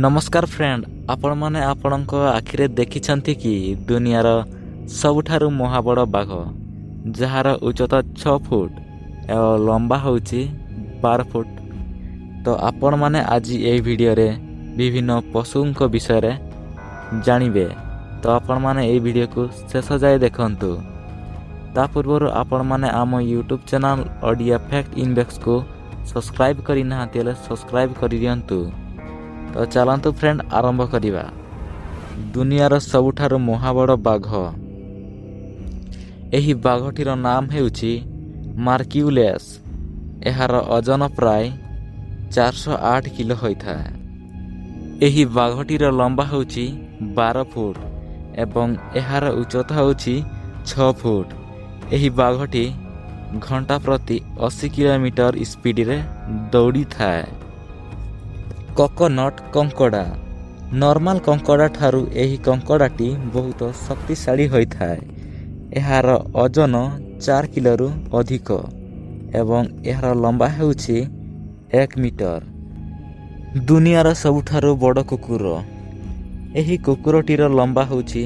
ନମସ୍କାର ଫ୍ରେଣ୍ଡ, ଆପଣମାନେ ଆପଣଙ୍କ ଆଖିରେ ଦେଖିଛନ୍ତି କି ଦୁନିଆର ସବୁଠାରୁ ମହାବଡ଼ ବାଘ, ଯାହାର ଉଚ୍ଚତା 6 ଫୁଟ ଏବଂ ଲମ୍ବା ହେଉଛି 12 ଫୁଟ? ତ ଆପଣମାନେ ଆଜି ଏହି ଭିଡ଼ିଓରେ ବିଭିନ୍ନ ପଶୁଙ୍କ ବିଷୟରେ ଜାଣିବେ। ତ ଆପଣମାନେ ଏହି ଭିଡ଼ିଓକୁ ଶେଷ ଯାଏ ଦେଖନ୍ତୁ। ତା ପୂର୍ବରୁ ଆପଣମାନେ ଆମ ୟୁଟ୍ୟୁବ୍ ଚ୍ୟାନେଲ୍ ଓଡ଼ିଆ ଫ୍ୟାକ୍ଟ ଇନଭେକ୍ସକୁ ସବସ୍କ୍ରାଇବ୍ କରିନାହାନ୍ତି ହେଲେ ସବସ୍କ୍ରାଇବ୍ କରିଦିଅନ୍ତୁ। ତ ଚାଲନ୍ତୁ ଫ୍ରେଣ୍ଡ, ଆରମ୍ଭ କରିବା। ଦୁନିଆର ସବୁଠାରୁ ମହାବଡ଼ ବାଘ। ଏହି ବାଘଟିର ନାମ ହେଉଛି ମାର୍କ୍ୟୁଲେସ୍। ଏହାର ଓଜନ ପ୍ରାୟ 408 କିଲୋ ହୋଇଥାଏ। ଏହି ବାଘଟିର ଲମ୍ବା ହେଉଛି 12 ଫୁଟ ଏବଂ ଏହାର ଉଚ୍ଚତା ହେଉଛି 6 ଫୁଟ। ଏହି ବାଘଟି ଘଣ୍ଟା ପ୍ରତି 80 କିଲୋମିଟର ସ୍ପିଡରେ ଦୌଡ଼ିଥାଏ। କୋକୋନଟ୍ କଙ୍କଡ଼ା। ନର୍ମାଲ କଙ୍କଡ଼ା ଠାରୁ ଏହି କଙ୍କଡ଼ାଟି ବହୁତ ଶକ୍ତିଶାଳୀ ହୋଇଥାଏ। ଏହାର ଓଜନ 4 କିଲୋରୁ ଅଧିକ ଏବଂ ଏହାର ଲମ୍ବା ହେଉଛି 1 ମିଟର। ଦୁନିଆର ସବୁଠାରୁ ବଡ଼ କୁକୁର। ଏହି କୁକୁରଟିର ଲମ୍ବା ହେଉଛି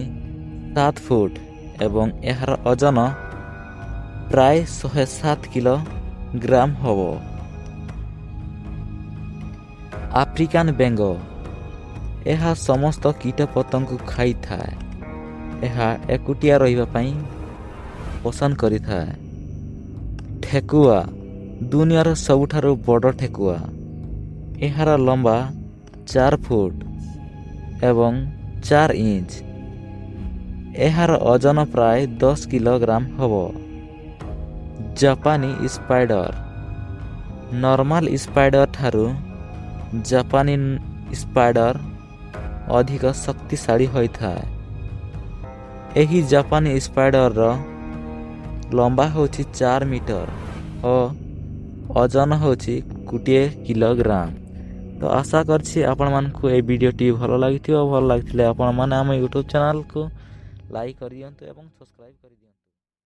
7 ଫୁଟ ଏବଂ ଏହାର ଓଜନ ପ୍ରାୟ 107 କିଲୋ ଗ୍ରାମ ହେବ। ଆଫ୍ରିକାନ ବେଙ୍ଗ। ଏହା ସମସ୍ତ କୀଟପତଙ୍ଗକୁ ଖାଇଥାଏ। ଏହା ଏକୁଟିଆ ରହିବା ପାଇଁ ପସନ୍ଦ କରିଥାଏ। ଠେକୁଆ। ଦୁନିଆର ସବୁଠାରୁ ବଡ଼ ଠେକୁଆ। ଏହାର ଲମ୍ବା 4 ଫୁଟ ଏବଂ 4 ଇଞ୍ଚ। ଏହାର ଓଜନ ପ୍ରାୟ 10 କିଲୋଗ୍ରାମ ହେବ। ଜାପାନୀ ସ୍ପାଇଡର। ନର୍ମାଲ ସ୍ପାଇଡର ଠାରୁ ଜାପାନୀ ସ୍ପାଇଡର ଅଧିକ ଶକ୍ତିଶାଳୀ ହୋଇଥାଏ। ଏହି ଜାପାନୀ ସ୍ପାଇଡରର ଲମ୍ବା ହେଉଛି 4 ମିଟର ଓ ଓଜନ ହେଉଛି 20 କିଲୋଗ୍ରାମ। ତ ଆଶା କରିଛି ଆପଣମାନଙ୍କୁ ଏହି ଭିଡ଼ିଓଟି ଭଲ ଲାଗିଥିବ। ଭଲ ଲାଗିଥିଲେ ଆପଣମାନେ ଆମ ୟୁଟ୍ୟୁବ୍ ଚ୍ୟାନେଲକୁ ଲାଇକ୍ କରିଦିଅନ୍ତୁ ଏବଂ ସବସ୍କ୍ରାଇବ୍ କରିଦିଅନ୍ତୁ।